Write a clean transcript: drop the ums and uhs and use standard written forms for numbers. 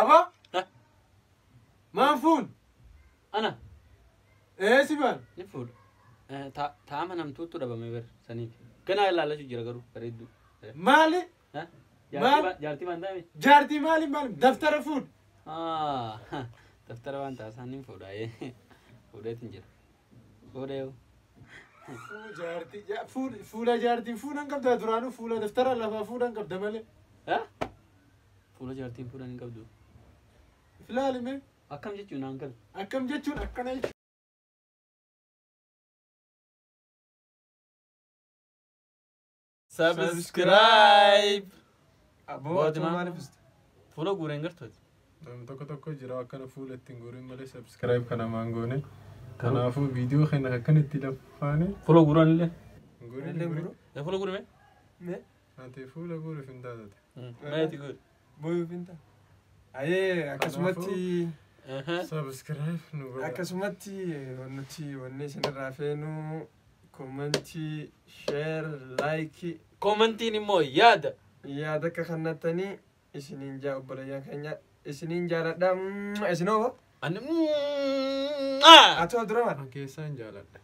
Abaa? Ha? Maan fuun? Ana Ee si baan? ni fuudha. Taa'ama namtuutu dhabame bar saniif. Ganaa ilaallachuu jira garuu bareedduu. Maali? Ha? Maal? Jaartii waan taame? Jaartii maali maali? Daftara fuudh. Daftara waan taasisaan ni fuudha. Fuudheetin jira. Fuudhee. Jaartii fuula jaartiin fuudhan qabda duraanuu fuula daftara lafaa fuudhan qabda malee. Ha? Fuula jaartiin fuudhan hin qabdu. Ilaali mee. Akkam jechuun naan galu. Akkam jechuun akkana jechuudha. Subscribe. Aboo Booti ati maal? maaliif iste? Fuula guureen gartooti. Namni tokko tokko jira akkana fuula ittiin guurin malee subscribe kana maan goone. Kanaafuu viidiyoo kana akkan itti lafaane. Fuula guuran illee. Guurin Illee guurin. guuru? Fuula guurime? Mee? Ati fuula guuruuf hin taate. Meeti guur. Booyuuf hin ta'a. Ayee akkasumatti Subscribe nu godha. akkasumatti nuti wanni isinirraa feenu commentii, share, like Commentiin immoo yaada. Yaada akka kannattanii isiniin jaa obboleeyyan keenya isiniin jaaladha. Isin hoo? Ani. Atoo dura maal? An keessaan jaaladha.